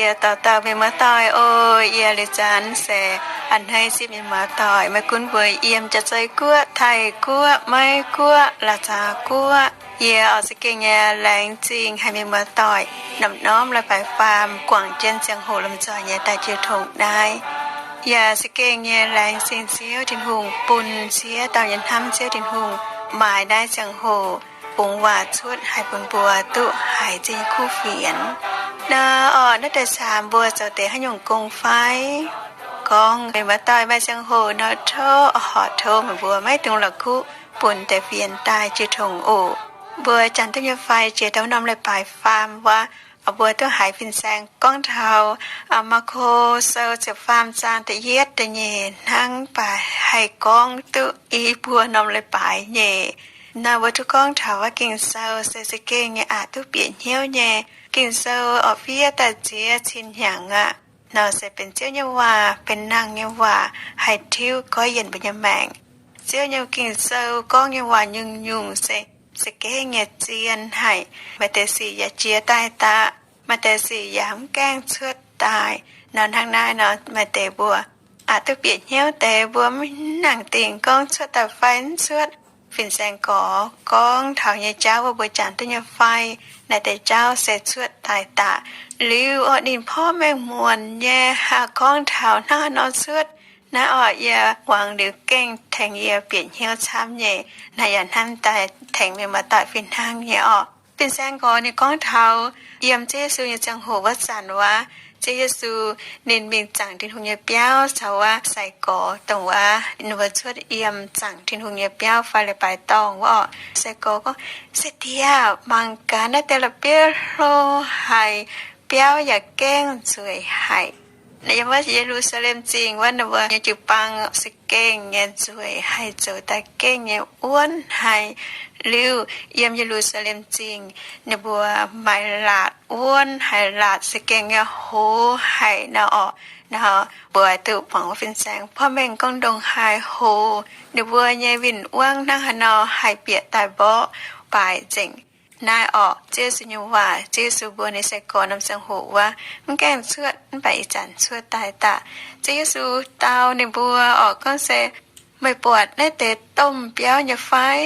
Dauh dauh mienh muoz-doic oc, yie liuz zanc se a'hneiv zipv mienh muoz-doic, maiv gunv mbuo yiem Jaav-Zei Guoqv, Taiv Guoqv, Meiv Guoqv, La'zaax Guoqv. Yie oix za'gengh nyei laengz zingh haic mienh muoz-doic norm-norm la'baaix faam guangc jienv ziangh hoc lomh nzoih nyei daaih jiu tongx naaiv. Yaac za'gengh nyei laengz zingh Ziouv Tin-Hungh bun ziex dauh nyei hnamv Ziouv Tin-Hungh maaiz naaiv ziangh hoc bungx waac cuotv haic bun mbuo duqv haiz zingh kuv fienx. Naaiv orqc, naaiv deix caamx mbuo zoux deix haaix nyungc gong fai? Gorngv mienh muoz-doic maaih ziangh hoc nor, tov horc tov meih mbuo maiv dungx la'kuqv bun deix fienx daaih jiu tongx oc. Mbuo janx duqv nyei fai jiex daaih wuov norm leiz-baaix faam wuov, mbuo duqv haiz fin-saeng gorngv taux Maako Sou ziepc faam zaang da'yietv da'nyeic hnangv, baac haih gorngv duqv i buo norm leiz-baaix nyei. Naaiv mbuo duqv gorngv taux wuov Ging-Sou se za'gengh nyei aqc duqv bieqc hnyouv nyei. Ging-Sou oix fiev daaih ziex cin hnyangx aqv. Nor se benx Ziouv nyei waac, benx nangh nyei waac, haih tiuv goiv yienc mbuo nyei maengc. Ziouv nyei Ging-Sou gorngv nyei waac nyungc-nyungc se za'gengh nyei zien haic. Maaih deix sic yaac jiex daaih daqv, maaih deix sic yaac mv gaengh cuotv daaih. Nor hnangv naaiv nor, maaih deix mbuo aqc duqv bieqc hnyouv deix mbuo mv nangc dingc gorngv cuotv daaih fai mv cuotv. Fin-saeng gorx gorngv taux nyei jauv wuov mbuo janx duqv nyei fai? Naaiv deix jauv se cuotv daaih daqv. Liuz orqc, ninh porv mengh muonc nyei haih gorngv taux hnangv haaix nor cuotv. Naaiv orqc, yie muangx liuz gengh tengx yie bieqc hnyouv camv nyei. Naaiv yaac hnamv daaih tengx mienh muoz-doic fih hnangv nyei orqc. Fin-saeng gorx ninh gorngv taux yiem Ziouv Yesu nyei ziangh hoc wuov zanc wuov, Ziouv Yesu ninh mingh zaangc Tin-Hungh nyei biauv caux wuov sai-gorx dongh wuov ninh mbuo cuotv yiem zaangc Tin-Hungh nyei biauv fai leiz-baaix dorngh wuov orqc. Sai-gorx gorngv, Se diex, mangc gaax naaiv deix la'bieiv hlo haic, biauv yaac gengh nzueic haic. Yiem wuov Ye^lu^saa^lem Zingh wuov ninh mbuo nyei jiu-baang za'gengh nyei nzueic haic, zoux daaih gengh nyei wuonv haic. Liuz yiem Ye^lu^saa^lem Zingh ninh mbuo maaih laatc wuonv haic, laatc za'gengh nyei hoz haic nor orqc. Nor mbuo duqv muangx wuov fin-saeng porv mengh gorngv ndongc haaix hoz, ninh mbuo nyei win-wangv hnangv haaix nor haih bieqc daaih mborqv baaix nzengc. Naaiv orqc, Ziouv Yesu nyei waac, Ziouv Yesu mbuox ninh sai-gorx norm ziangh hoc wuov, mv gaengh cuotv, mv baac ih zanc cuotv daaih daqv. Ziouv Yesu dau ninh mbuo orqc, gorngv se, Meih buatc naaiv deix domh biauv nyei fai?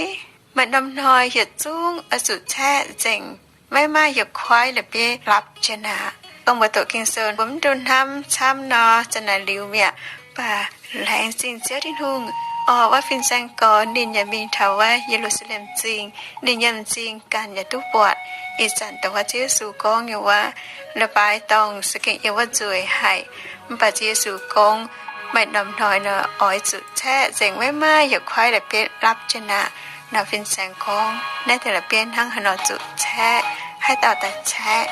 Maaih norm hnoi yietc zungv oix zuqc caeqv nzengc, maiv maaih yietc kuaaiv la'bieiv lapv jienv aqv. Gorngv mbuo doqc Ging-Sou mbuo mv dungx hnamv camv nor, za'naaic liuz mi'aqv. Mv baac laengz zingh Ziouv Tin-Hungh, orqc, wuov fin-saeng gorx ninh yaac mingh taux wuov Ye^lu^saa^lem Zingh, ninh yiem m'zing ganh yaac duqv buatc ih zanc dongh wuov Ziouv Yesu gorngv nyei wuov, leiz-baaix dorngh za'gengh yiem wuov nzueic haic. Mv baac Ziouv Yesu gorngv, Maaih norm hnoi nor oix zuqc caeqv nzengc, maiv maaih yietc kuaaiv la'bieiv lapv jienv aqv. Nor fin-saeng gorngv, Naaiv deix la'bieiv hnangv haaix nor zuqc caeqv? Haaix dauh daaih caeqv?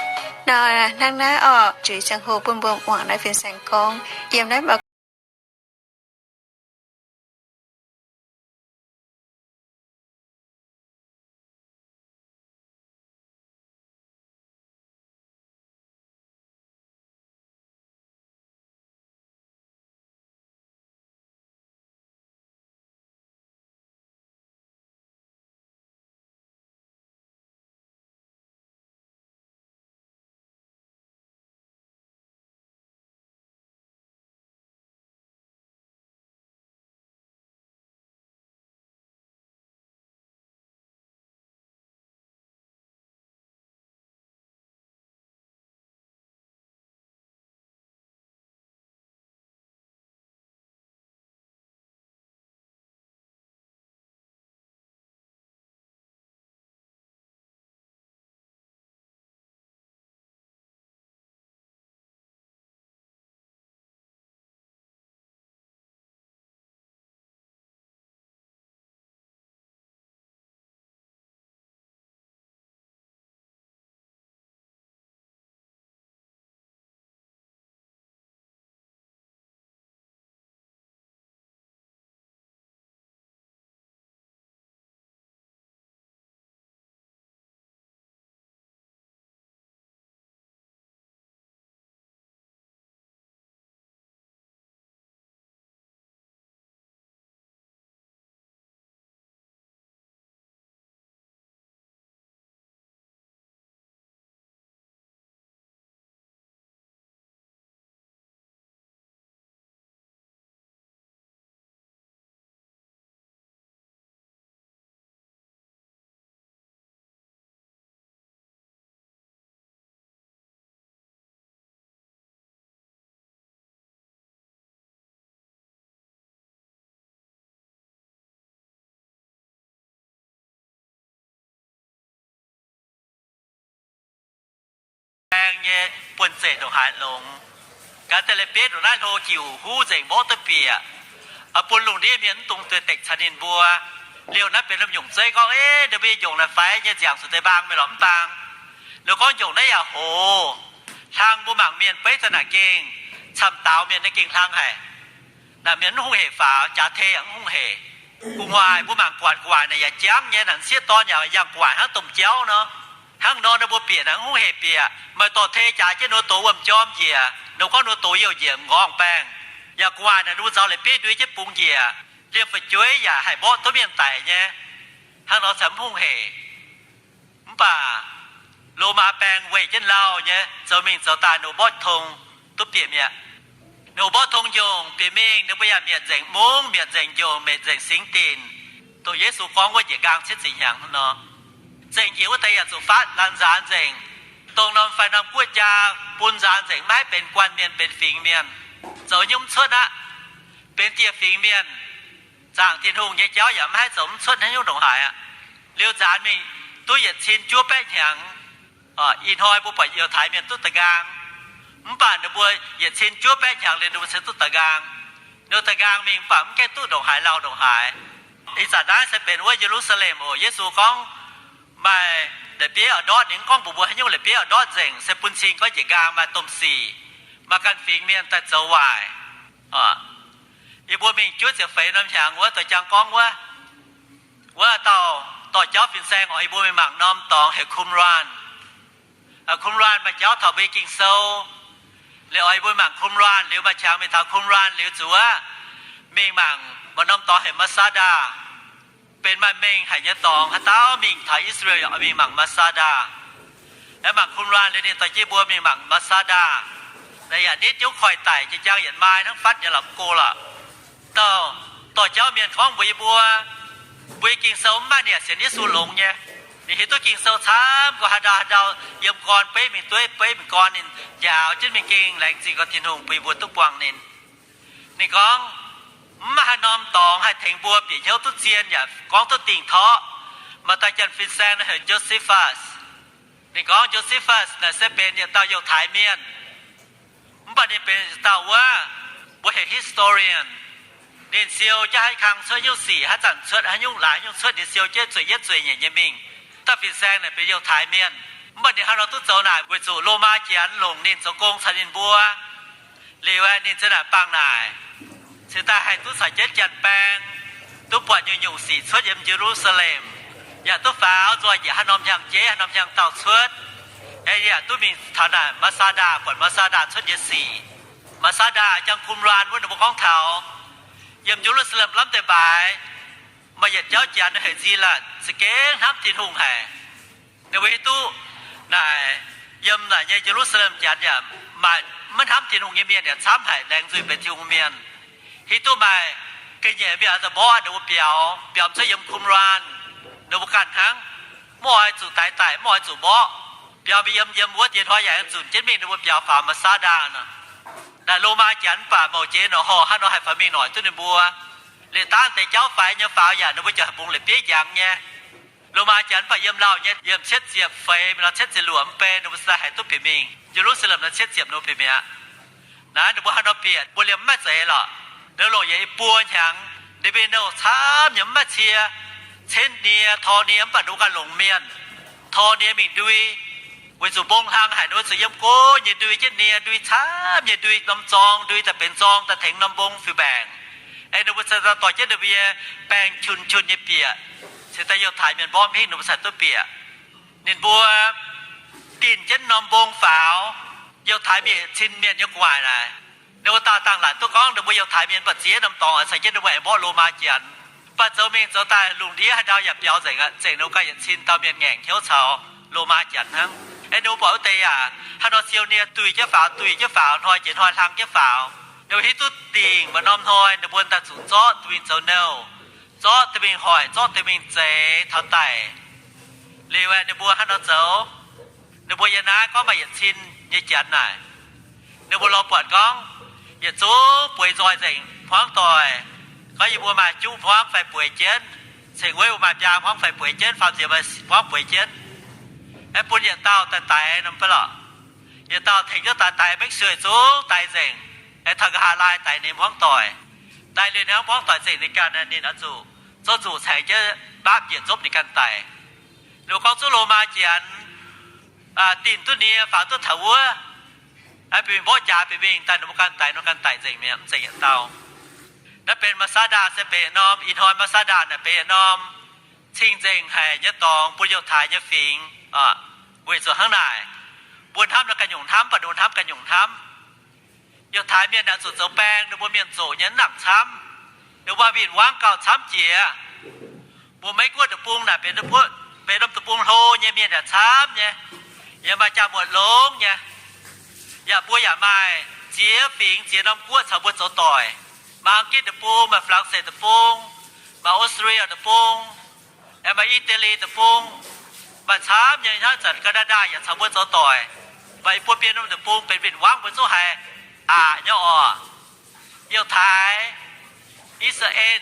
Nor hnangv naaiv orqc, zuiz ziangh hoc bun mbuo muangx naaiv fin-saeng gorngv yiem naaiv nyei buonv-zeic ndongc haaix longx. Gaax deix leiz-beiv ndongc naaiv hlo jiuc huv nzengc, mborqv duqv bieqc, bun lungh ndiev mienh mv dungx dueiv-dekc caux ninh mbuo. Liuz naaiv benx lomh nyungc zeiv gorngv, Eix, ndau mbuo nyei njongc naaic faix nyei nziangc zuqc deix mbaang mingh lorqc mv daan. Ninh gorngv njongc naaiv yaac hoz, hlang mbuo mangc mienh beiv daaih naaic gengh camv daaux mienh naaiv gengh hlang haic. Naaic mienh mv hungh hec faaux, jaax tei yaac mv hungh hec. Gu'nguaaic mbuo mangc gu'nguaaic naaic yaac jangv nyei, naaic sieqv dorn yaac yangh gu'nguaaic hnangv domh jauv nor. Hnangv nor, ninh mbuo bieqc naaic mv hungh hec bieqc, maaih dorh tei jaax jienv ninh mbuo doz wuom-jorm njiec, ninh mbuo gorngv ninh mbuo doz youh njiec m'nqorngv baengh. Yaac gu'nguaaic naaic ninh mbuo nzaaux leiz-beiv ndui jienv bungx njiec, liemh fu'jueiv yaac haih mborqv duqv mienh daic nyei. Hnangv nor caux mv hungh hec. Mv baac Lomaa baeng weih jienv lauh nyei, zoux mingh zoux daaih ninh mbuo mborqv tong duqv bieqc mi'aqv. Ninh mbuo mborqv tong njongc bieqc mingh, ninh mbuo yaac mietc nzengc mungv, mietc nzengc njongc, mietc nzengc singx dinc, dongh Yesu gorngv wuov njiec nqaang cietv ziepc hnyangx hnangv nor. Nzengc njiec wuov deix yaac zuqc faatv laanh nzaanx nzengc, dongh norm fai norm guoqv jaa bun nzaanx nzengc, maiv haih benx guanh mienh, benx fingx mienh, zoux nyungc mv cuotv aqv. Benx dieh fingx mienh, zaangc Tin-Hungh nyei jauv yaac maiv haih zoux mv cuotv haaix nyungc ndongc haaix aqv. Liuz nzaanx mingh duqv yietc cin juov baeqv hnyangx. Ih hnoi mbuo buatc Yiutai mienh duqv da'nqaang, mv baac ninh mbuo yietc cin juov baeqv hnyangx liuz ninh mbuo se duqv da'nqaang. Ninh mbuo da'nqaang mingh mv baac mv gaengh duqv ndongc haaix lauh ndongc haaix. Ih zanc naaiv se benx wuov Ye^lu^saa^lem oc. Yesu gorngv maaih leiz-beiv oix ndortv, ninh mv gorngv mbuox mbuo haaix nyungc leiz-beiv oix ndortv nzengc, se bun cing gorngv njiec nqaang maaih domh sic, maaih ganh fingx mienh daaih zoux waaic. Yie mbuo mingh juov ziepc feix norm hnyangx wuov doix jaang gorngv wuov, wuov dauh dorh jauv fin-saeng oix yie mbuo mingh mangc norm dorngx heuc Qumran. Qumran maaih jauv taux mbuo nyei Ging-Sou. Liuz oix yie mbuo mangc Qumran liuz, maaih qangx mingh taux Qumran liuz zuqc wuov mingh mangc maaih norm dorngx heuc Masada. Benx maaih mengh haic nyei dorngx, haaix dauh mingh taux I^saa^laa^en oix mingh mangc Masada. Aengx mangc Qumran liuz ninh dorh jienv mbuo mingh mangc Masada. Naaiv yaac nitv nyungc koiv-daic, jiex jaang yietc mai hnangv fatv nyei lorqc, mv go lorqc. Dauh dorh jauv mienh gorngv mbuox yie mbuo, mbuo nyei Ging-Sou mv maaih ninh yaac sienx Yesu longx nyei. Ninh hiuv duqv Ging-Sou camv gorx, haaix ndau haaix ndau yiem gorn beiv mingh dueiv, beiv mingh gorn, ninh njaaux jienv mingh gengh laengz zingh gorx Tin-Hungh bun yie mbuo duqv buangh ninh. Ninh gorngv, mv maaih haaix norm dorngx haih tengx mbuo bieqc hnyouv duqv zien yaac gorngv duqv dingh torqv. Maaih dauh janx fin-saeng naaiv heuc Josephus. Ninh gorngv Josephus naaic se benx yietc dauh Yiutai mienh. Mv baac ninh benx dauh wuov, mbuo heuc historian. Ninh siou jienv haaix kang cuotv nyungc sic, haaix zanc cuotv haaix nyungc, laaix nyungc cuotv, ninh siou jienv zueiz yietv zueiz nyeic nyei mingh. Dauh fin-saeng naaic benx Yiutai mienh. Mv baac ninh hnangv nor duqv zoux naaic weic zuqc Lomaa Janx longc ninh zoux gong caux ninh mbuo. Liuz aeqv, ninh za'naaic bangh naaic, cingx daaih haih duqv caux jienv janx-baeng, duqv buatc nyungc-nyungc sic cuotv yiem Ye^lu^saa^lem, yaac duqv faaux nzoih njiec haaix norm hnyangx-jeiv, haaix norm hnyangx-daauh cuotv. Aeqv, yaac duqv mingh taux naaic Masada, buatc Masada cuotv nyei sic. Masada jang Qumran wuov ninh mbuo gorngv taux, yiem Ye^lu^saa^lem lamh deix mbaaix maaih yietc jauv janx heuc Nzilatv, za'gengh hnamv Tin-Hungh haic. Ninh mbuo hiuv duqv naaic yiem naaic nyei Ye^lu^saa^lem Janx yaac maaih maiv hnamv Tin-Hungh nyei mienh yaac camv haic, laengz nzuih benx Tin-Hungh mienh. Hiuv duqv maaih ga'nyiec mienh oix zuqc mborqv ninh mbuo biaux, biaux cuotv yiem Qumran. Ninh mbuo ganh hnangv, mv oix zuqc daix daic, mv oix zuqc mborqv. Biaux mingh yiem yiem wuov diex hnoi yaac aengx zunc jienv mingh ninh mbuo biaux faaux Masada nor. Naaic Lomaa Janx mv baac mouc jiex noic horh hnangv nor haih faaux mingh noic duqv ninh mbuo. Liuz dangv deix jauv faix nyei faaux yaac ninh mbuo jiex bungx leiz-beiv njangx nyei. Lomaa Janx mv baac yiem lauh nyei, yiem cietv ziepc feix mingh nor cietv ziepc luoqc mv bei ninh mbuo se daaih haih duqv bieqc mingh Ye^lu^saa^lem nor cietv ziepc nor bieqc mi'aqv. Naaiv ninh mbuo haaix nor bieqc mbuo liemh mv maaih zeix lorqc. Ninh longc yietc i buo hnyangx, ninh mbuo nouh camv nyei mv maaih cie, cenv nie, tor nie, mv baac ninh mbuo ganh longc mienh tor nie mingh ndui. Weic zuqc mbong hlang haic, ninh mbuo zuqc yiem go nyei ndui jienv nie, ndui camv nyei ndui norm zorng, ndui daaih benx zorng daaih tengx norm mbong fiuv-mbaengc. Aeqv, ninh mbuo cingx daaih dorh jienv ninh mbuo nyei baeng qun qun nyei bieqc, cingx daaih Yiutai Mienh mborqv mingh ninh mbuo cingx duqv bieqc. Ninh mbuo dinh jienv norm mbong faaux. Yiutai Mienh cin mienh nyei gu'nguaaic naaic, ninh mbuo daauh dangh laaic duqv gorngv ninh mbuo Yiutai Mienh mv baac ziex norm dorngx caux jienv ninh mbuo aengx mborqv Lomaa Janx. Mv baac zoux mingh zoux daaih lungh ndiev haaix ndau yaac biaux nzengc aqv, zengc ninh mbuo ganh yietc cin dauh mienh ngaengc hnyouv caux Lomaa Janx hnangv. Aeqv, ninh mbuo buatc wuov deix yaac hnangv nor siou nie duih jienv faaux, duih jienv faaux, hnoi jiex hnoi hlang jienv faaux. Ninh mbuo hiuv duqv dingc maaih norm hnoi ninh mbuo daaih zuqc zorqv duqv mingh zoux nouh, zorqv duqv mingh hoic, zorqv duqv mingh zeix taux daic. Liuz aeqv, ninh mbuo hnangv nor zoux. Ninh mbuo yiem naaiv gorngv maaih yietc cin nyei janx naaic, ninh mbuo lorz buatc gorngv yietc zungv bueix nzoih nzengc hmuangv doic. Gorngv yie mbuo maaih juqv hmuangv fai bueix jienv, ceng-weiv mbuo maaih biaa hmuangv fai bueix jienv, faam nziex maaih hmuangv bueix jienv, aeqv, bun yietc dauh daaih daix norm fai lorqc. Yietc dauh tengx jienv daaih daix Mexicogee zungv daix nzengc, aengx taux nqa'haav laai daix ninh hmuangv doic. Daix liuz ninh hmuangv doic nzengc, ninh ganh ninh oix zuqc zouv nzuqc caengx jienv mbaapv njiec zopv ninh ganh daic. Ninh mbuo gorngv zuqc Lomaa Janx dinh duqv nie, faaux duqv taux wuov, bieqc mingh mborqv jaax, bieqc mingh daaih ninh mbuo ganh daix, ninh mbuo ganh daix nzengc mi'aqv, mv zeiz yietc dauh. Naaiv benx Masada se benx yietc norm, ih hnoi Masada naaic benx yietc norm cing-nzengc haic nyei dorngx bun Yiutai nyei fingx. Weic zuqc hnangv naaic, mbuo hnamv naaiv ganh nyungc hnamv, mv baac ninh mbuo hnamv ganh nyungc hnamv. Yiutai mienh naaic zuqc zoux baeng, ninh mbuo mienh zoqc nyei mv nangc camv. Ninh mbuo win-wangv gauh camv jiex. Mbuo Meiv Guoqv deic-bung naaic benx norm deic-bung hlo nyei, mienh yaac camv nyei, yaac maaih jaa-muotc longx nyei. Yaac mbuo yaac maaih ziex fingx ziex norm guoqv caux mbuo zoux doic. Maaih Giv deic-bung, maaih Flangse deic-bung, maaih Australia deic-bung, maaih Italy deic-bung, maaih camv nyei. Hnangv zanc Canada yaac caux mbuo zoux doic. Maaih i buo biei norm deic-bung benx win-wangv mbuo zungv haiz aqc nyei orqc. Yiutai, I^saa^laa^en,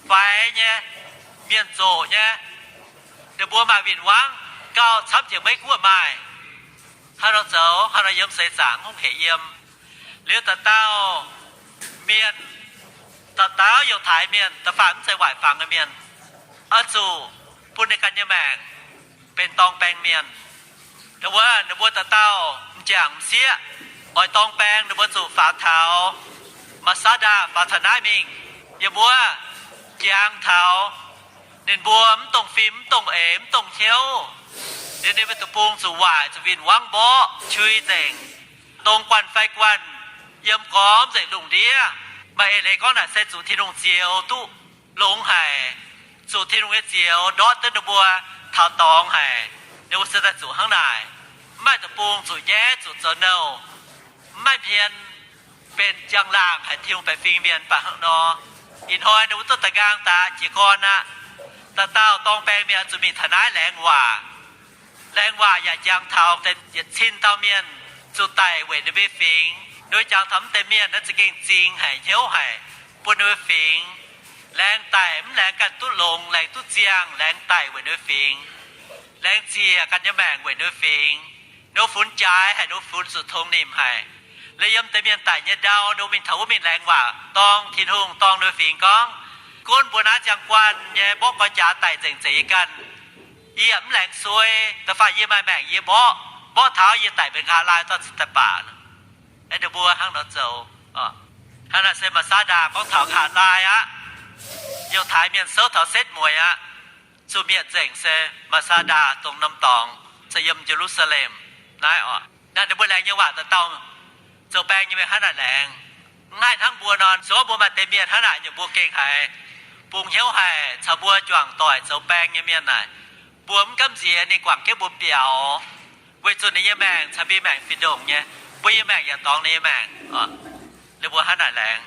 faix nyei, mienh zoqc nyei, ninh mbuo maaih win-wangv gauh camv jiex Meiv Guoqv maaih. Hnangv nor zoux, hnangv nor yiem seix zaangc hungh hec yiem. Liuz dauh dauh mienh, dauh dauh Yiutai mienh, da'faanh mv zeiz waaic fangx nyei mienh, oix zuqc bun ninh ganh nyei maengc benx dorng baeng mienh. Wuov, ninh mbuo dauh dauh m'jangc m'sieqv oix dorng baeng, ninh mbuo zuqc faaux taux Masada, faaux taux naaiv mingh. Yiem wuov jangx taux ninh mbuo mv dongh fim, mv dongh eix, mv dongh hnyouv. Liuz ninh mbuo deic-bung zuqc waaic, zuqc win-wangv mborqv, qui nzengc, dongh guanh fai guanh, yiem gormx nzengc lungh ndiev. Maaih eix leiz gorngv naaic se zuqc Tin-Hungh zioux duqv longx haic, zuqc Tin-Hungh nyei zioux ndortv duqv ninh mbuo taux dorngx haic. Ninh mbuo se daaih zuqc hnangv naaic, mv maaih deic-bung zuqc nyaiv, zuqc zoux nouh, mv maaih hmien benx njang-laangc haic, Tin-Hungh baeqc fingx mienh. Mv baac hnangv nor, ih hnoi ninh mbuo duqv da'nqaang daqc jiez gorn aqv. Dauh dauh dorng baeng mienh zuqc mingh taux naaiv laengz waac. Laengz waac yaac jangx taux deix yietc cin dauh mienh zuqc daic weic ninh mbuo fingx. Ninh mbuo jangx taux mv deix mienh naaiv za'gengh zingx haic, hnyouv haic, bun ninh mbuo fingx laengz daic, mv laengz ganh duqv longx, laengz duqv ziangh, laengz daic weic ninh mbuo fingx, laengz ziec ganh nyei maengc weic ninh mbuo fingx. Ninh mbuo funx jaaix haic, ninh mbuo funx zuqc tongx nimc haic. Liuz yiem deix mienh daic nyei ndau, ninh mbuo mingh taux wuov mingh laengz waac dorng Tin-Hungh, dorng ninh mbuo fingx gorngv, gunv mbuo naaiv ziangh guanh nyei mborqv gorx-jaax daic nzengc, zeiz yie ganh, yie mv laengz suei. Da'faanh yie maaih maengc yie mborqv, mborqv taux yie daic benx nqa'haav laai dorh daaih baac. Ninh mbuo hnangv nor zoux. Hnangv naaic se Masada gorngv taux nqa'haav laai aqv. Yiutai mienh souv taux setv mueiz aqv. Zuqc mietc nzengc se Masada dongh norm dorngx se yiem Ye^lu^saa^lem naaiv oc. Naaiv ninh mbuo laengz nyei waac dauh dauh zoux baeng nyei mienh hnangv naaic laengz. Mv haih hnangv mbuo nor, se gorngv mbuo maaih deix mienh hnangv naaic nyungc, mbuo gengh haiz bungx hnyouv haic. Caux mbuo juangc doic zoux baeng nyei mienh naaic, mbuo mv gamh nziex ninh guangc jienv mbuo biaux, weic zuqc ninh nyei maengc caux mbuo nyei maengc fih ndongc nyei. Mbuo nyei maengc yaac dorngx ninh nyei maengc. Ninh mbuo hnangv naaic laengz.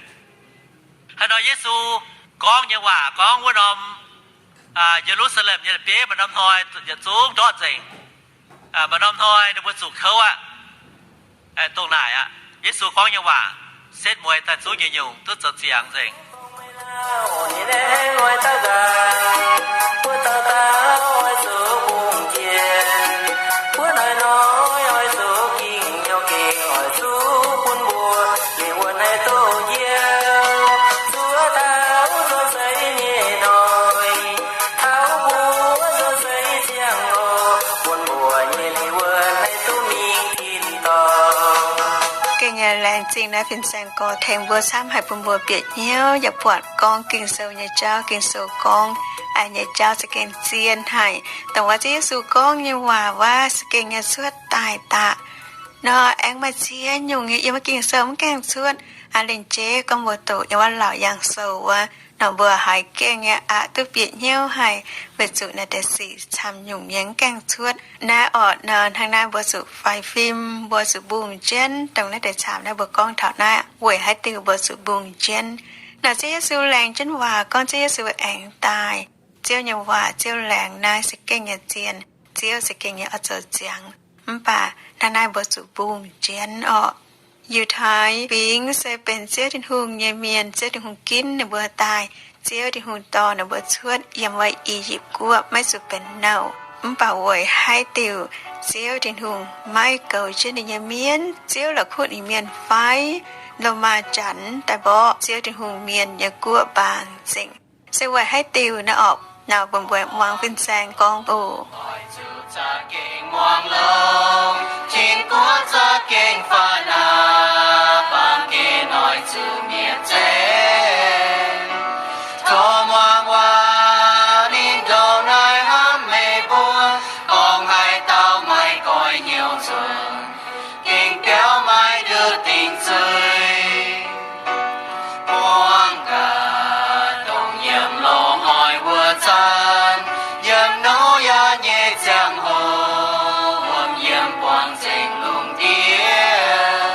Haaix nor Yesu gorngv nyei waac, gorngv wuov norm Ye^lu^saa^lem nyei la'bieiv maaih norm hnoi yietc zungv ndortv nzengc. Maaih norm hnoi ninh mbuo zuqc kouv aqv. Dongh naaic aqv, Yesu gorngv nyei waac, setv mueiz daaih zungv nyei nyungc duqv zoux ziangx nzengc. Gengh nyei laengz zingh naaiv fin-saeng gorx tengx mbuo camv haic bun mbuo bieqc hnyouv yaac buatc gorngv Ging-Sou nyei jauv. Ging-Sou gorngv nyei jauv za'gengh zien haic. Dongh wuov Ziouv Yesu gorngv nyei waac wuov za'gengh nyei cuotv daaih daqc. Nor aengx maaih ziex nyungc nyei yiem wuov Ging-Sou mv gaengh cuotv. Lingc jeiv gorngv mbuo doqc yiem wuov Laauc Yaangh Sou wuov, nor mbuo haiz gengh nyei aqc duqv bieqc hnyouv haic, weic zuqc naaiv deix sic camv nyungc nyei mv gaengh cuotv. Naaiv orqc nor hnangv naaiv mbuo zuqc faix fim, mbuo zuqc mbungh jienv. Dongh naaiv deix camv naaiv mbuo gorngv taux naaiv weic haaix diuc mbuo zuqc mbungh jienv. Nor Ziouv Yesu laengz jienv waac gorngv Ziouv Yesu aengx daaih. Ziouv nyei waac, Ziouv laengz naaiv za'gengh nyei zien, Ziouv za'gengh nyei oix zoux ziangx. Mv baac hnangv naaiv mbuo zuqc mbungh jienv orqc. Yiutai Fingx se benx Ziouv Tin-Hungh nyei mienh, Ziouv Tin-Hungh ginv ninh mbuo daaih. Ziouv Tin-Hungh dorh ninh mbuo cuotv yiem wuov I^yipv Guoqv maiv zuqc benx nouh. Mv baac weic haaix diuc Ziouv Tin-Hungh maiv goux jienv ninh nyei mienv, Ziouv la'kuqv ninh mienh fai? Lomaa Janx daaih mborqv Ziouv Tin-Hungh mienh nyei guoqv baamh nzengc. Se weic haaix diuc naaiv orqc? Naaiv bun mbuo muangx fin-saeng gorngv oc. Tin-Guoqv za'gengh faaux naaic, baamh gen oix zuqc mietc zeiv. Tov muangx waac ninh ndongc naaiv hnamv meih mbuo, gorngv haaix dauh maiv goiv hnyouv nzuonx, gengh biaux maiv nduov dingc zuiz. Buangv gaax dongh yiem loz-hnoi wuov zanc, yiem Noyaa nyei ziangh hoc, wuom yiem buangv nzengc lungh ndiev.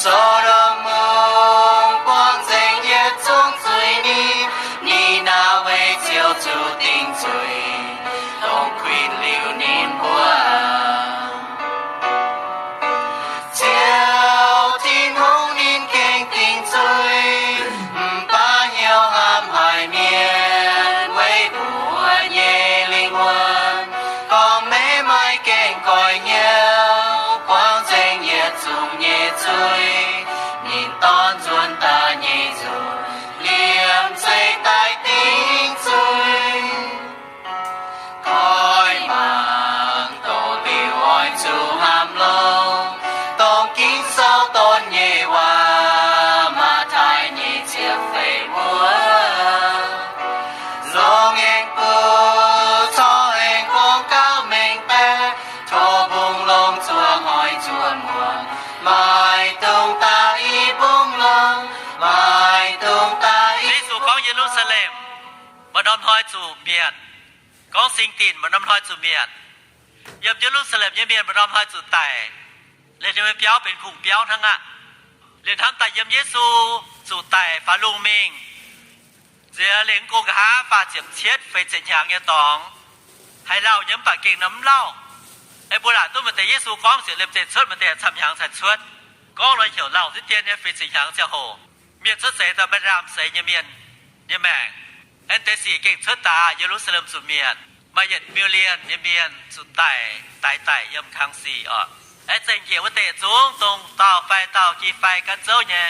So^ndom Mungv buangv nzengc yietc zungv zuiz-nipv, Ni^naa^we Ziouv zuqc dingc zuiz, dongh kuinx liuz ninh mbuo. Ziouv Tin-Hungh ninh gengh dingc zuiz, mv baac hnyouv hnamv haic mienh, weic mbuo nyei lingh wuonh gorngv meih maiv gaengh goiv hnyouv, buangv nzengc yietc zungv nyei zuiz. Ninh dorn nzuonx daaih nyei nzunc, liemh zeih daaih dingc zuiz. Koi mangc doz-liuc oix zuqc hnamv longx, dongh Ging-Sou donv nyei waac, Matv^taai nyei ziepc feix wuov. Longx aengx buv, corc aengx gorngv gauh mengh baeqc, tov mbungh longx zuov hnoi zuov muonz, maaih dungx daaih i mbungh longx, maaih dungx daaih i. Yesu gorngv Ye^lu^saa^lem maaih norm hnoi zuqc mietc. Gorngv Singx Dinc maaih norm hnoi zuqc mietc. Yiem Ye^lu^saa^lem nyei mienh maaih norm hnoi zuqc daic. Liuz ninh mbuo biauv benx kungx biauv hnangv aqv. Liuz hnamv daaih yiem Yesu zuqc daic faaux lungh mingh, nziex lengh mv go nqa'haav faah ziepc cietv feix ziepc hnyangx nyei dorngx, haiz lauh nyei mv baac gengh norm mv lauh. Aengx mbuo laaic duqv maaih deix Yesu gorngv ziepc liemh zeih cuotv, maaih deix camv hnyangx cingx cuotv. Gorngv nor heuc lauh ziex dien nyei feix ziepc hnyangx ziangh hoc, mienh cuotv seix daaih maiv ndaam seix nyei mienh nyei maengc. Aengx deix sic gengh cuotv daaih Ye^lu^saa^lem zuqc mietc, maaih yietc million nyei mienh zuqc daic, daix daic yiem kang sic orqc. Aengx zengc njiec wuov deix zungv dongh dauh fai dauh, jiex fai gan zouv nyei,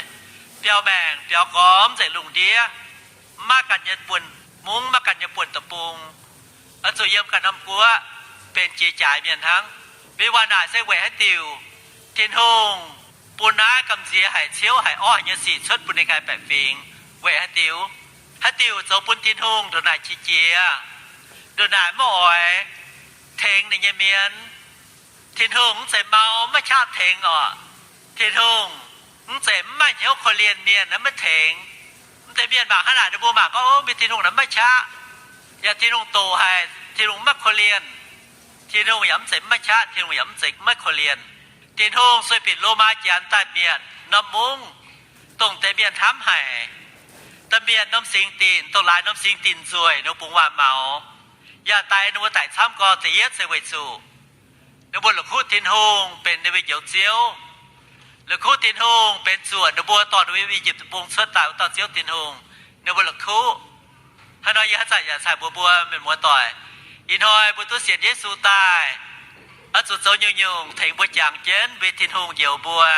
biaux maengc biaux gormx nzengc lungh ndiev, maiv ganh nyei buonc mungv, maiv ganh nyei buonc deic-bung, oix zuqc yiem ganh norm guoqv benx jiex jaaix mienh hnangv. Mv baac naaic se weic haaix diuc? Tin-Hungh bun naaiv gamh nziex haic, ciouv haic, orv haic nyei sic cuotv bun ninh ganh baeqc fingx. Weic haaix diuc? Haaix diuc zoux bun Tin-Hungh ndongc naaic qiex jiez? Ndongc naaic maiv oix tengx ninh nyei mienh. Tin-Hungh mv zeiz mau maiv qaqv tengx orqc. Tin-Hungh mv zeiz mv maaih hnyouv korv-lienh mienh naaiv maiv tengx. Mv deix mienh mangc hnangv naaic, ninh mbuo mangc gorngv, Ov, mbuo Tin-Hungh naaiv maiv qaqv, yaac Tin-Hungh doqc haic, Tin-Hungh maiv korv-lienh. Tin-Hungh yaac mv zeiz maiv qaqv, Tin-Hungh yaac mv zeiz maiv korv-lienh. Tin-Hungh sueih binc lomaa janx daaih mietc norm mungv, dongh deix mienh hnamv haic, daaih mietc norm singx dinc, dongh laaix norm singx dinc nzueic, ninh mbuo bungx waac-maux, yaac daix ninh mbuo daic camv gorx. Da'yietv se weic zuqc ninh mbuo la'kuqv Tin-Hungh benx ninh mbuo Njoux Ziouv. La'kuqv Tin-Hungh benx zuoqc ninh mbuo dorh ninh mbuo yiem I^yipv Deic-Bung cuotv daaih wuov dauh Ziouv Tin-Hungh. Ninh mbuo la'kuqv. Hnangv nor yie haaix zanc yaac caux mbuox mbuo mienh muoz-doic, ih hnoi mbuo duqv sienx Yesu daaih, oix zuqc zoux nyungc-nyungc tengx mbuo jangx jienv weic Tin-Hungh njoux mbuo.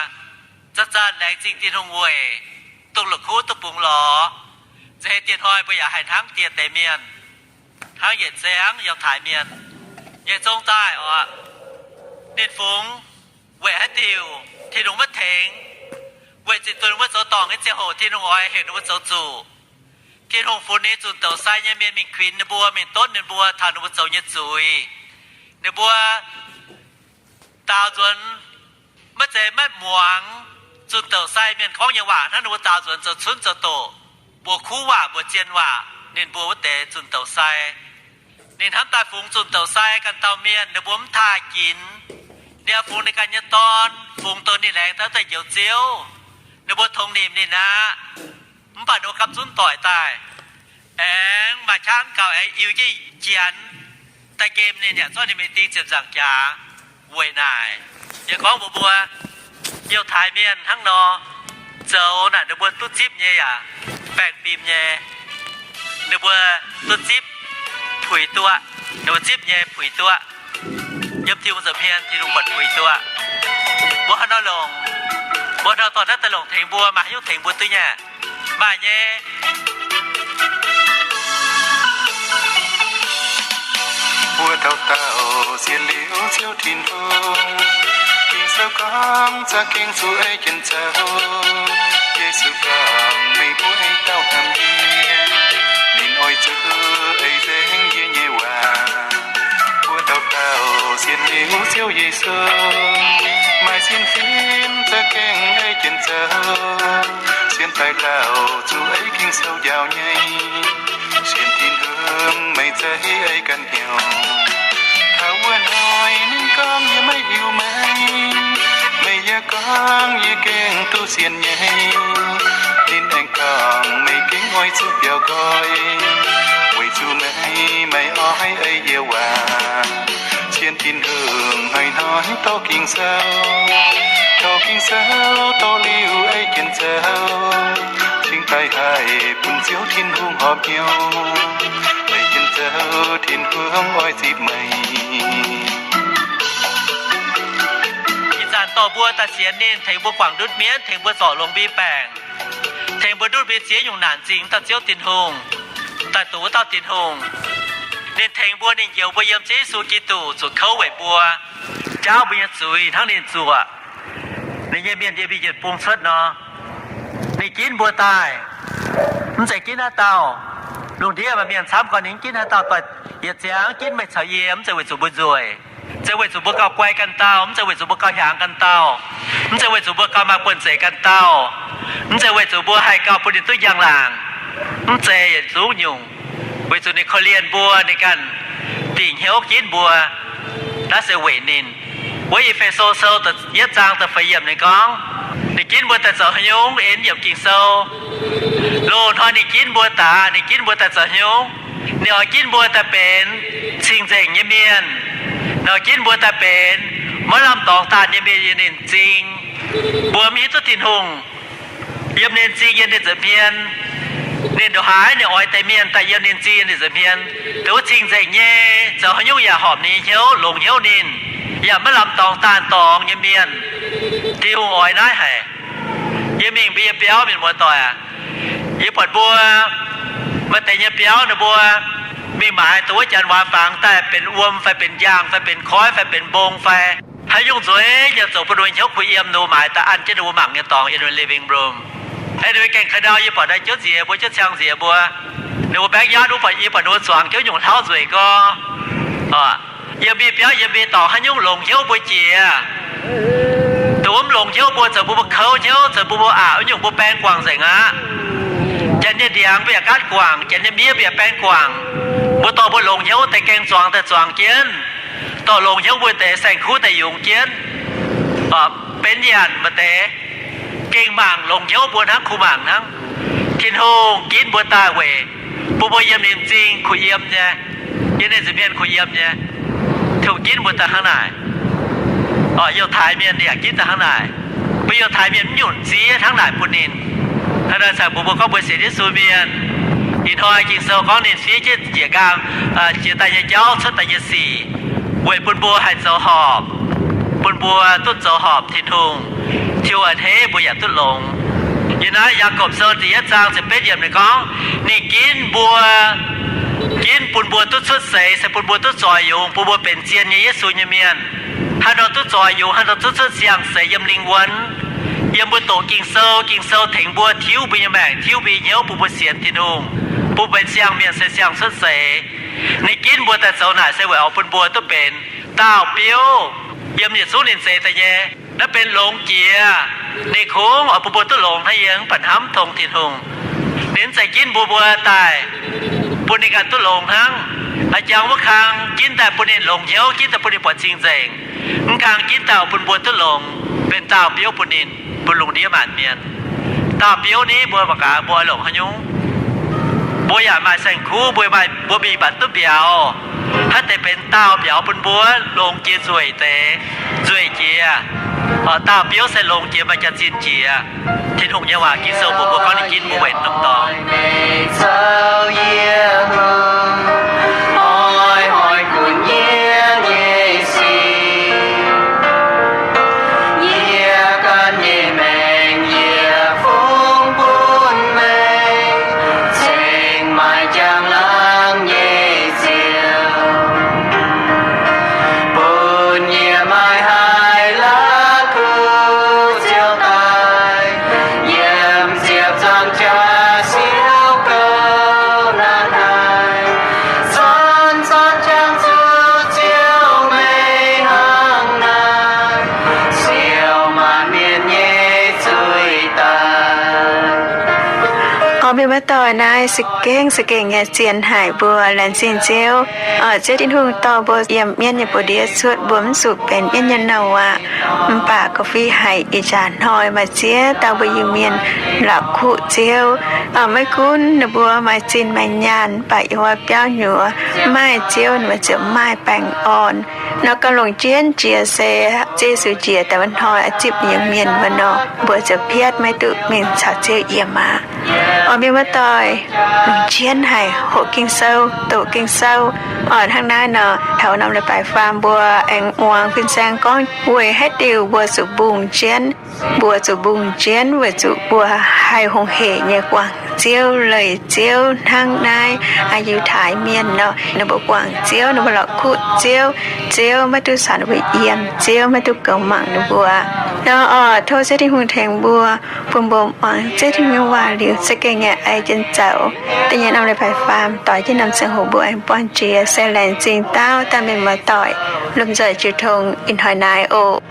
Zanc-zanc laengz zingh Tin-Hungh weic dongh la'kuqv duqv bungx lorz. Nza'heix dieh hnoi mbuo yaac haih hnangv dieh deix mienh, hnangv yietc zengv Yauh^taaix mienh nyei zong daaih oc. Ninh fungx weic haaix diuc Tin-Hungh maiv tengx? Weic zuqc dongh ninh mbuo zoux dorngc nyei ziangh hoc Tin-Hungh oix heuc ninh mbuo zoux zuqc. Tin-Hungh funx ninh zunh doqc sai nyei mienh mingh kuinx ninh mbuo, mingh donv ninh mbuo taux ninh mbuo zoux nyei zuiz. Ninh mbuo daaux nzuonx maiv zeiz maiv muangx zunh doqc sai mienh gorngv nyei waac hnangv. Ninh mbuo daaux nzuonx zoux cunv zoux doqc, mbuox kuv waac, mbuox zien waac ninh mbuo wuov deix zunh doqc sai. Ninh hnamv daaih fungx zunh doqc sai ganh dauh mienh, ninh mbuo mv taaih ginx. Ninh fungx ninh ganh nyei Dorn, fungx dongh ninh laengz daaih wuov deix Njoux Ziouv. Ninh mbuo tongx nimc ninh aqv. Mv baac ninh mbuo gapv zunv doic daaih, aengx maaih qaqv mv gaux aengx iu jienv Janx daaih nqemh ninh, yaac zorqv ninh mingh ding ziepc nzaangc jaax. Weic naaic, yie gorngv mbuox mbuo, Yiutai mienh hnangv nor, zoux naaic ninh mbuo duqv zipv nyei yaac baengh fim nyei. Ninh mbuo duqv zipv puix duqv. ninh mbuo zipv nyei puix duqv. Yiem Tin-Hungh nza'hmien Tin-Hungh buatc puix duqv. Mbuo haaix nor longc, mbuo haaix nor dorh naaiv daaih longc tengx mbuo, maaih haaix nyungc tengx mbuo duqv nyei? Maaih nyei. Mbuo dauh dauh sienx liuz Ziouv Tin-Hungh, Ging-Sou gorngv za'gengh zuqc ei jienv zoux. Yesu gorngv, meih mbuo dauh hnamv yie, ninh oix zuqc ei nzengc yie nyei waac. Mbuo dauh dauh sienx liuz Ziouv Yesu, maaih sienx fim za'gengh ei jienv zoux. Sienx daaih dauh zuqc ei Ging-Sou njaaux nyei. Sienx Tin-Hungh meih zeiz ei ganh hnyouv. Taux wuov hnoi ninh gorngv, yie maiv hiuv meih. Meih yaac gorngv, yie gengh duqv sienx nyei. Ninh aengx gorngv, meih gengh oix zuqc biaux nqoi, weic zuqc meih maiv oix ei yie waac. Sienx Tin-Hungh hnoi-hnoi dorh Ging-Sou, dorh Ging-Sou dorh liuz ei jienv zoux. Cingx daaih haih bun Ziouv Tin-Hungh horpc hnyouv, ei jienv zoux Tin-Hungh oix zipv meih. Ih zanc dorh mbuo daaih sienx ninh, tengx mbuo guangc ndutv mienv, tengx mbuo zorc longx mbi baengc, tengx mbuo ndutv mbi ziex nyungc naanc zingh dauh Ziouv Tin-Hungh, daaih duqv wuov dauh Tin-Hungh. Ninh tengx mbuo, ninh njoux mbuo yiem Ziouv Yesu Giduc zuqc kouv weic mbuo, jaauv mbuo nyei zuiz hnangv ninh zuoqc. Ninh nyei mienh yiem Mbi^yen bung cuotv nor, ninh ginv mbuo daaih. Mv zeiz ginv haaix dauh. Lungh ndiev maaih mienh camv gorngv ninh ginv haaix dauh doic yietc ziangx ginv meih caux yie, mv zeiz weic zuqc mbuo nzueic, mv zeiz weic zuqc mbuo gauh guai ganh dauh, mv zeiz weic zuqc mbuo gauh hiaangx ganh dauh, mv zeiz weic zuqc mbuo gauh maaih buonv-zeic ganh dauh, mv zeiz weic zuqc mbuo haih gauh bun ninh duqv njang-laangc. Mv zeiz yietc zungv nyungc. Weic zuqc ninh korv-lienh mbuo, ninh ganh dingc hnyouv ginv mbuo. Naaiv se weic ninh. Wuov E^fe^so Sou da'yietv zaang da'feix yiemc ninh gorngv, ninh ginv mbuo daaih zoux haaix nyungc? En yiemc Ging-Sou. Loz-hnoi ninh ginv mbuo daaih, ninh ginv mbuo daaih zoux haaix nyungc? Ninh oix ginv mbuo daaih benx cing-nzengc nyei mienh. Ninh oix ginv mbuo daaih benx maiv lamh dorngx daanh nyei mienh yiem ninh m'zing. Mbuo mv hiuv duqv Tin-Hungh yiem ninh m'zing, yiem ninh nza'hmien. Ninh ndongc haaix ninh oix deix mienh daaih yiem ninh m'zing, yiem ninh nza'hmien, dongh wuov cing-nzengc nyei, zoux haaix nyungc yaac horpc ninh nyei hnyouv, longx hnyouv ninh, yaac maiv lamh dorngx daanh dorngx nyei mienh. Tin-Hungh oix naaiv haic. Yie mingh mbuo yie biauv, mienh muoz-doic aac, yie buatc mbuo maaih deix nyei biauv ninh mbuo mingh maaiz dongh wuov janx waanc fangx daaih benx wuom fai benx njaangh fai benx koiv fai benx mbong fai haaix nyungc nzueic nyei zoux bun ninh mbuo hnyouv kuh yiem, ninh mbuo maaiz daaih an jienv ninh mbuo mangc nyei dorngx yiem ninh mbuo living room. Aeqv, ninh mbuo gaengh ka'ndau, yie buatc naaiv jiouv nziex mbuo, jiouv ciang nziex mbuo, ninh mbuo baengv yaatv wuov, buatc yie buatc ninh mbuo zuangx jienv nyungc hlauv nzueic gorx. Yiem mbuo biauv yiem mbuo dorngx haaix nyungc longx hnyouv mbuo jiex. Dongh wuov mv longx hnyouv mbuo, zoux bun mbuo kouv hnyouv, zoux bun mbuo aqc wuov nyungc, mbuo baeng guangc nzengc aqv. Janx nyei ndiangx mbuo yaac gaatv guangc, janx nyei miev mbuo yaac baeng guangc. Mbuo dorh mbuo longx hnyouv deix gaeng zuangx daaih zuangx jienv, dorh longx hnyouv mbuo deix saeng-kuv daaih yungz jienv. Benx nyanc maaih deix gengh mangc longx hnyouv mbuo hnangv, kuh mangc hnangv. Tin-Hungh ginv mbuo daaih weic bun mbuo yiem ninh m'zing kuh yiem nyei, yiem ninh nza'hmien kuh yiem nyei. Tin-Hungh ginv mbuo daaih hnangv naaic. Yiutai mienh yaac ginv daaih hnangv naaic. Mbuo Yiutai mienh mv nyunc ziev hnangv naaic bun ninh. Hnangv naaic caux mbuo, mbuo gorngv mbuo sienx Yesu mienh, ih hnoi Ging-Sou gorngv ninh fiev jienv njiec nqaang, jiex daaih nyei jauv, cuotv daaih nyei sic, weic bun mbuo haih zoux horpc, bun mbuo duqv zoux horpc Tin-Hungh, Tin-Hungh a'hneiv mbuo yaac duqv longx. Yiem naaiv Yaagorpc Sou da'yietv zaang ziepc betv yiemc ninh gorngv, ninh ginv mbuo, ginv bun mbuo duqv cuotv seix, se bun mbuo duqv zoix yungz, bun mbuo benx zien nyei Yesu nyei mienh. Haaix nor duqv zoix yungz, haaix nor duqv cuotv siang-seix yiem lingh wuonh, yiem mbuo doqc Ging-Sou, Ging-Sou tengx mbuo tiuv mbuo nyei maengc, tiuv mbuo nyei hnyouv, bun mbuo sienx Tin-Hungh, bun benx siang-mienh se siang-cuotv seix. Ninh ginv mbuo daaih zoux naaic se weic oix bun mbuo duqv benx dauh biouv yiem yietc zungv ninh zeix daaih nyei. Naaiv benx longx jiex. Ninh kungx oix bun mbuo duqv longx hnangv. Yie mv baac hnamv tong Tin-Hungh, ninh mv zeiz ginv mbuo mbuo daaih bun ninh ganh duqv longx hnangv. A'jang wuov kang ginv daaih bun ninh longx hnyouv, ginv daaih bun ninh buatc cing-nzengc. Mv kang ginv daaih bun mbuo duqv longx, benx dauh biouv bun ninh, bun lungh ndiev maanc mienh. Dauh biouv ni mbuo mangc gaax mbuo oix longc haaix nyungc. Mbuo yaac maaih saeng-kuv, mbuo maaih, mbuo mingh mbatc duqv mbiauz. Haaix deix benx dauh mbiauz bun mbuo longx jiex nzueic deix, nzueic jiex. Dauh biouv se longx jiex maaih jaax-zinh jiex. Tin-Hungh nyei waac Ging-Sou mbuox mbuo gorngv ninh ginv mbuo weic norm dorngx. Mienh muoz-doic, naaiv se gengh, se gengh nyei zien haic mbuo laengz zingh Ziouv. Ziouv Tin-Hungh dorh mbuo yiem mienv nyei buoz-ndiev cuotv, mbuo mv zuqc benx mienv nyei nouh aqv. Mv baac gauh fih haic, ih jaax hnoi maaih ziex dauh mbuo Iu-Mienh la'kuqv Ziouv. Maiv gunv ninh mbuo maaih zinh maaih nyaanh, mv baac yiem wuov biauv nyuoz mv maaih Ziouv, ninh mbuo ziouc mv maaih baengh orn. Nor gauh longc jienv jiex se Yesu njiec daaih wuov hnoi oix zipv Iu-Mienh wuov nor, mbuo ziouc piatv maiv duqv mingh caux Ziouv yiem aqv. Orqc, mienh muoz-doic, longc jienv haic, hoqc Ging-Sou, doqc Ging-Sou. Orqc, hnangv naaiv nor, taux norm leiz-baaix faam mbuo aengx muangx fin-saeng gorngv weic haaix diuc mbuo zuqc mbungh jienv. Mbuo zuqc mbungh jienv weic zuqc mbuo haih hungh hec nyei guangc Ziouv, leih Ziouv. Hnangv naaiv Yiutai Mienh nor, ninh mbuo guangc Ziouv, ninh mbuo la'kuqv Ziouv, Ziouv maiv duqv caux ninh mbuo yiem, Ziouv maiv duqv goux mangc ninh mbuo. Nor orqc, tov Ziouv Tin-Hungh tengx mbuo, bun mbuo muangx Ziouv Tin-Hungh nyei waac liuz, za'gengh nyei ei jienv zoux. Da'nyeic norm leiz-baaix faam doix jienv norm ziangh hoc mbuo aengx buangh jiex, se laengz zingh dauh daaih mienh muoz-doic lomh nzoih jiu tong ih hnoi naaiv oc.